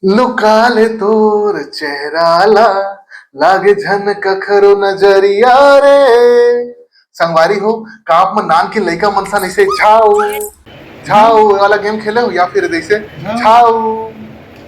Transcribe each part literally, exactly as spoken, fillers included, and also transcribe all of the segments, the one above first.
लुका ले तोर चेहरा ला, लागे झन कखरो नजरिया रे। संगवारी हो, का आप मन नानकिन लइका मन सन अइसे झाऊ झाऊ वाला गेम खेले हो, या फिर जइसे झाऊ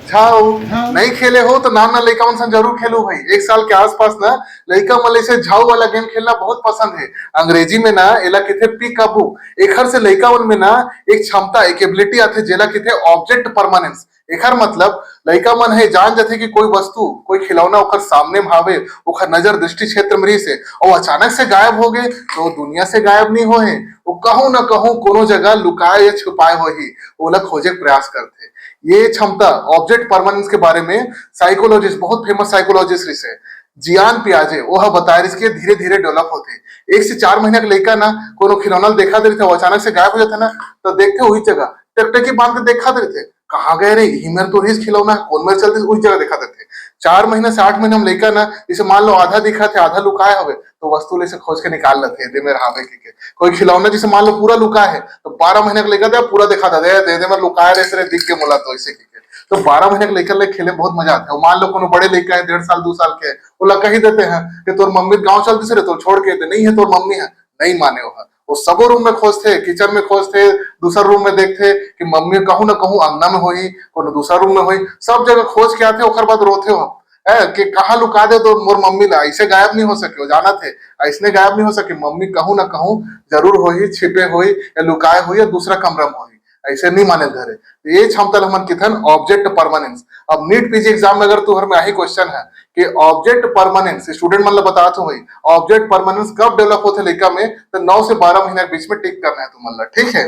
झाऊ नहीं खेले हो, तो नान नान लइका मन सन जरूर खेलो भाई। एक साल के आसपास ना लइका मन अइसे झाऊ वाला गेम खेलना बहुत पसंद हे। अंग्रेजी में ना एला कथे पिकाबू। एखर से लइका मन में ना एक क्षमता, एक एबिलिटी आथे, जेला कथे ऑब्जेक्ट परमानेंस। एखर मतलब लइका मन हे जान जाथे कि कोई वस्तु, कोई खिलौना ओकर सामने में हावे, ओकर नजर दृष्टि क्षेत्र में रहिस हे, अउ अचानक से गायब हो गे, तो दुनिया से गायब नहीं होए, वो कहूं ना कहूं कोनो जगह लुकाए या छुपाए होही, ओला खोजे के प्रयास करथे। ये क्षमता, ऑब्जेक्ट परमानेंस के बारे में साइकोलॉजिस्ट, बहुत फेमस साइकोलॉजिस्ट रहिस हे जियान पियाजे, वो ह बताए रहिस कि धीरे धीरे डेवलप होथे। एक से चार महीना के लइका ना कोनो खिलौना ल देखा दे रहिथे, वो अचानक से गायब हो जाथे ना, तो देखथे वही जगह टकटकी बांध के देखा दे रहिथे, कहाँ गए रे, इही मेर तो रहिस खिलौना, कोन मेर चल दिस, उही जगह देखा देथे। चार महीना से आठ महीना में लइका ना, जइसे मान लो आधा दिखा थे, आधा लुकाए हवे, तो वस्तु ले से खोज के निकाल लेथे, दे मेर हावे के, के। कोई खिलौना जइसे मान लो पूरा लुका है, तो बारह महीना के लइका दे पूरा दिखा दे, दे, दे मेर लुकाए रहिस रे, दिख के मोला तो ऐसे के, के। तो बारह महीना के लइका ले खेले बहुत मजा आथे। अउ मान लो कोनो बड़े लइका है, डेढ़ साल, दो साल के, ओला कही देते हैं कि तोर मम्मी गाँव चल दिस रे, तो छोड़ के दे, नहीं है तोर मम्मी है, नहीं माने वो। वो सबो रूम में खोजथे, किचन में खोजथे, दूसर रूम में देखथे कि मम्मी कहूं ना कहूं अंगना में होही, कोनो दूसर रूम में होही, सब जगह खोज के आथे, ओकर बाद रोथे हो, है कि कहाँ लुका दे तो मोर मम्मी ला, ऐसे गायब नहीं हो सके, वो जानत हे, ऐसने गायब नहीं हो सके, मम्मी कहूं ना कहूं जरूर होही, छिपे होही या लुकाए होही या दूसरा कमरा में होही, ऐसे नहीं माने धरे। तो ये क्षमता ल हमन किथन ऑब्जेक्ट परमानेंस। अब नीट पीजी एग्जाम में अगर तुहर में आही क्वेश्चन है कि ऑब्जेक्ट परमानेंस, स्टूडेंट मन ला बतात हूं भाई, ऑब्जेक्ट परमानेंस कब डेवलप होथे लइका में, तो नौ से बारह महीना के बीच में टिक करना है तुमन ला, ठीक है।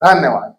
धन्यवाद।